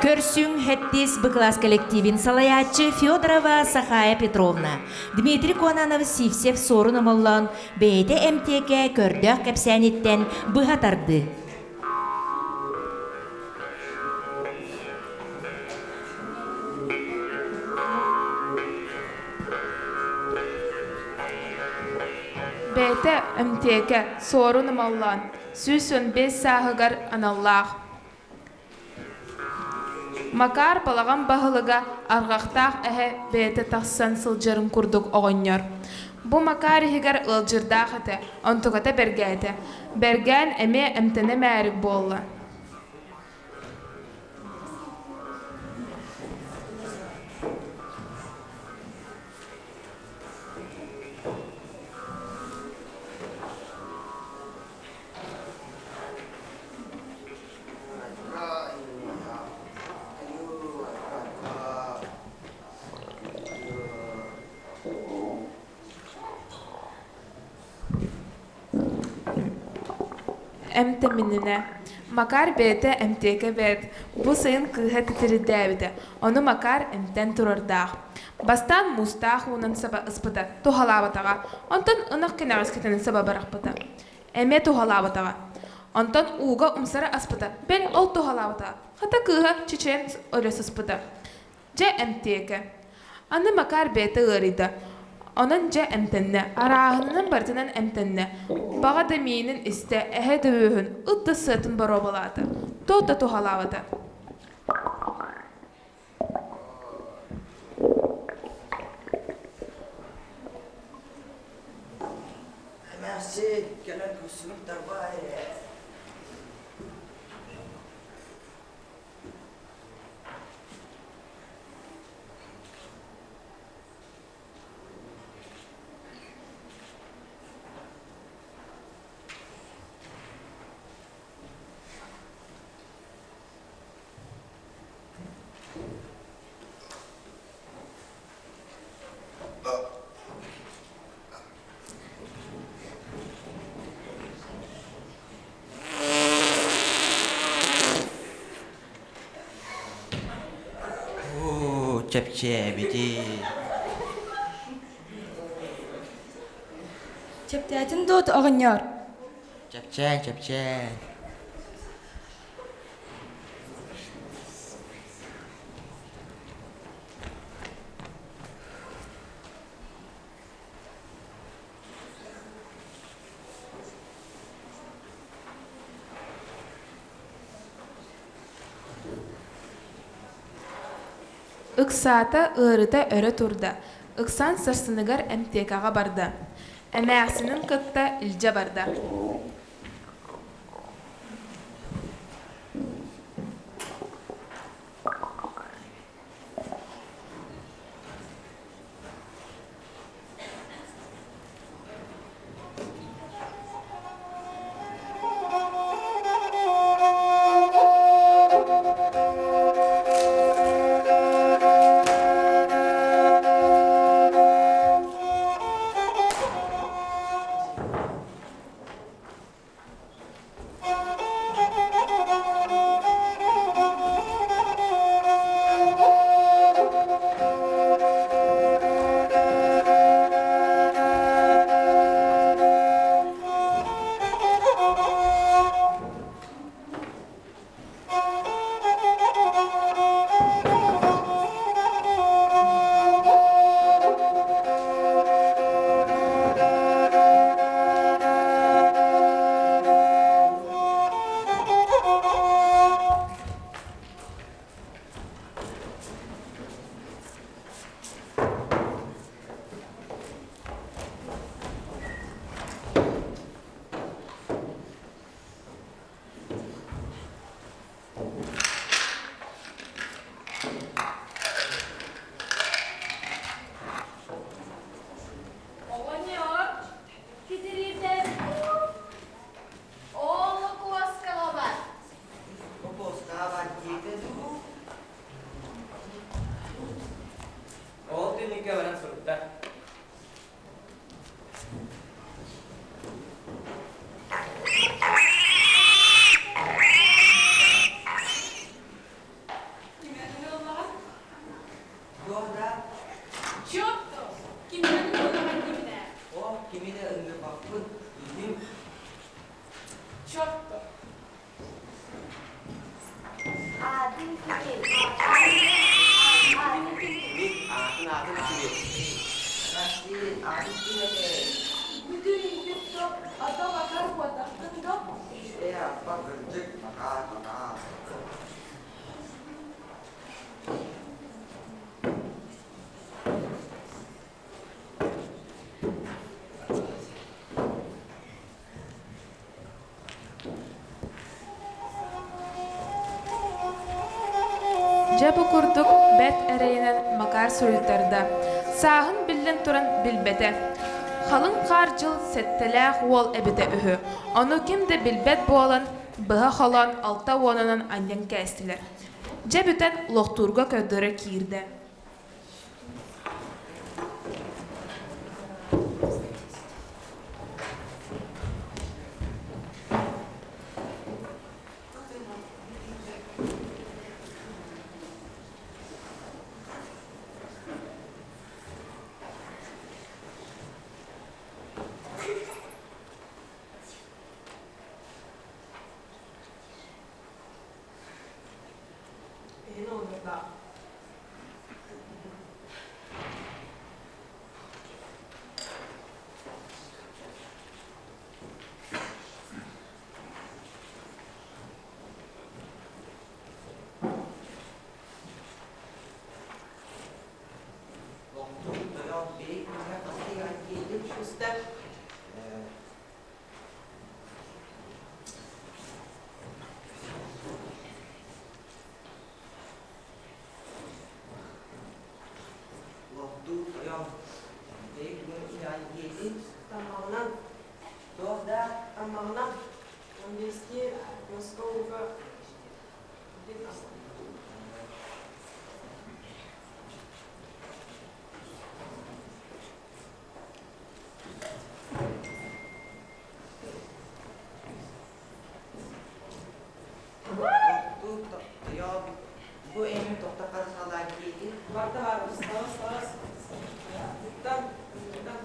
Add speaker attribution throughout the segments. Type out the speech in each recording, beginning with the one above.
Speaker 1: Көрсүҥ Хэттис Б кылаас коллективин салайааччы Федорова Сахая Петровна, Дмитрий Кононов Сивцев Суорун Омоллоон бэйэтэ эмтиэкэ көрдөөх кэпсээниттэн быһа тардыы.
Speaker 2: Бэйэтэ эмтиэкэ Суорун Омоллоон 115 сааһыгар аналлаах. Макар балаҕан баһылыга арҕахтаах эһэ бэйэтэ тахсан сылдьарын курдук оҕонньор. Бу Макар иһигэр ыалдьырдаах этэ, онтуката бэргээтэ. Бэргээн эмиэ эмтэнэ мээрик буолла. Эмтэмининэ Макар бэйэтэ эмтиэкэ бэрт, бу сайын кыыһа титирдээбитэ, ону Макар эмтэн турардаах. Бастаан муустаах уунан саба ыспыта, туһалаабатаҕа, онтон ынах кэнэҕэскитин саба бырахпыта. Эмиэ туһалаабатаҕа. Онтон ууга умсара аспыта, бэл ол туһалаабатаҕа. Хата кыыһа чечен өлө сыспыта. Дьэ эмтиэкэ. Аны Макар бэйэтэ ыарыйда. Онон дьэ эмтэннэ, арааһынынан барытынан эмтэннэ. Баҕа да миинин истэ, эһэ да үөһүн, ыт да сыатын боруобалаата. Туох да туһалаабата.
Speaker 3: Эмээхсин кэлэн көрсүбүт дарбаа ээ. Оо, чэпчээбити.
Speaker 4: Чэпчээтин дуо, оҕонньор?
Speaker 3: Чэпчээн, чэпчээн.
Speaker 2: Ыксаата, ыарыта өрө турда, ыксаан сарсыныгар эмтиэкэҕэ барда, эмээхсинин кытта илдьэ барда.
Speaker 5: Аатын кими? Аатын кими?
Speaker 3: Аатын аатын кими? Аатын ким этэй?
Speaker 2: Бүтүн ииппит ата Макар буотахпын да?
Speaker 3: Ээ, аппа кырдьык, Макар, Макар.
Speaker 2: Дьэ бу курдук бэрт эрэйинэн Макар суруйтарда. Сааһын биллэн туран билбэтэ. Халыҥ хаар дьыл сэттэлээх уол эбитэ үһү. Ону ким да билбэт буолан, быһа холоон алта уонунан анньан кээстилэр. Дьэ бүтэн лохтуурга көрдөрө киирдэ.
Speaker 3: Лоһдуу тойон, бэйи күнү иһэйдиэтин
Speaker 6: Тамаҕынан,
Speaker 3: туох да
Speaker 6: тамаҕынан английский Москвага
Speaker 3: Лоһдуу тойон, бу эми тохтохар салаакиэтин
Speaker 6: Барда саас Тан, тан.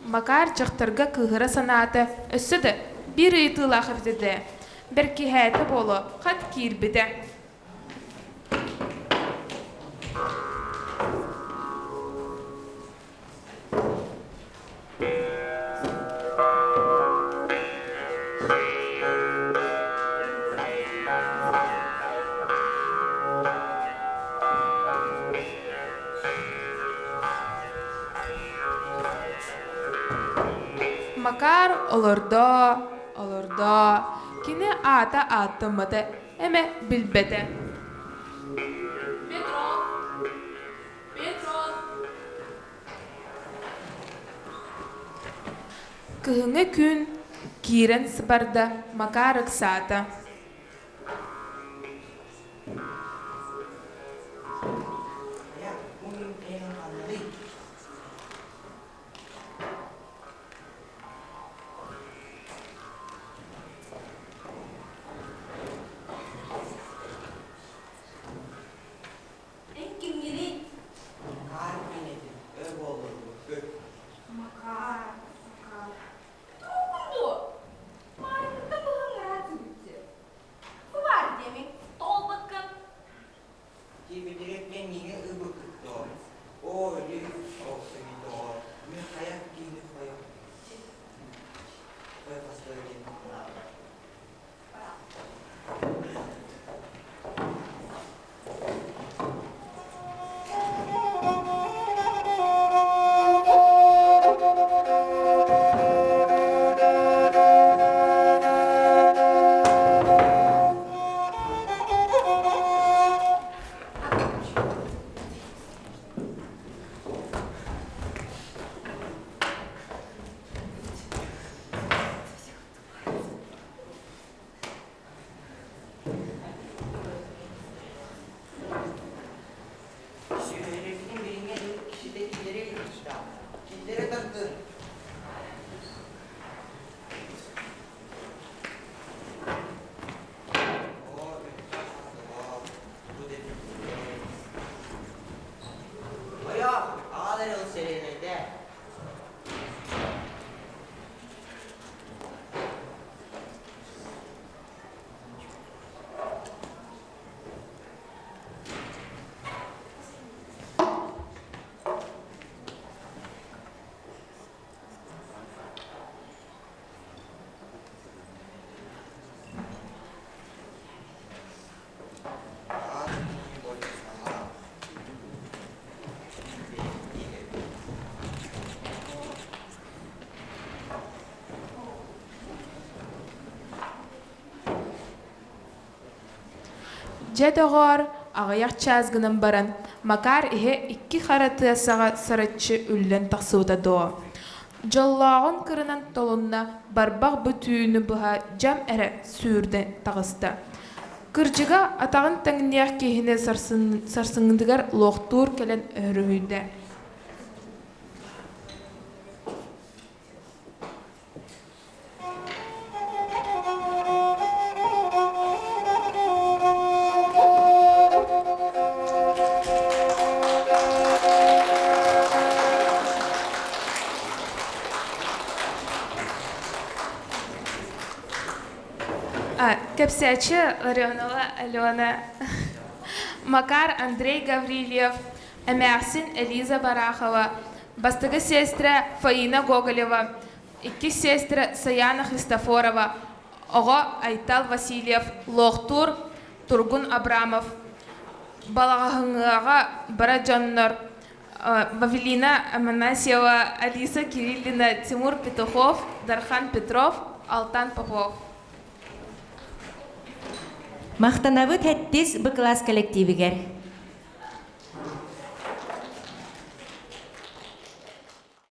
Speaker 2: Макар дьахтарга кыыһыра санаата өссө да биир ыйытыылаах эбит этэ. Бэркиһээтэ буолуо, хат киирбитэ. Макар олордо, олордо, кини аата ааттаммата, эмэ билбэтэ. Петров! Петров! Кыһыҥҥы күн киирэн сыбарда, Макар ыксаата.
Speaker 3: Хайа, бу мин эйиэхэ ханнаный?
Speaker 5: Эн кимҥиний?
Speaker 3: Макар мин этим, өр буоллурбут.
Speaker 2: Макар, Макар. Туох дуо? Маайбыта быһыҥ араат үгүттэ. Дьэ, доҕоор, аҕыйах чаас гынан баран, Макар иһэ икки хара тыа саҕа сараччы үллэн тахсыбыта дуо? Дьоллооҕун кырынан толунна, барбах бу түүнү быһа дьам эрэ сүүрдэн таҕыста. Кырдьыга, атаҕын тэҥниэх киһини сарсыҥҥытыгар луохтуур кэлэн өрүһүйдэ. Кэпсээччи Ларионова Алена, Макар Андрей Гаврильев, эмээхсин Элиза Барахова, бастакы сиэстэрэ Фаина Гоголева, иккис сиэстэрэ Саяна Христофорова, оҕо Айтал Васильев, луохтуур Тургун Абрамов, Балаҕаһыҥҥаҕа бара дьоннор Вавилина Аманасьева, Алиса Кириллина, Тимур Петухов, Дархан Петров, Алтан Попов.
Speaker 1: Махтанабыт Хэттис Б кылаас коллективигэр.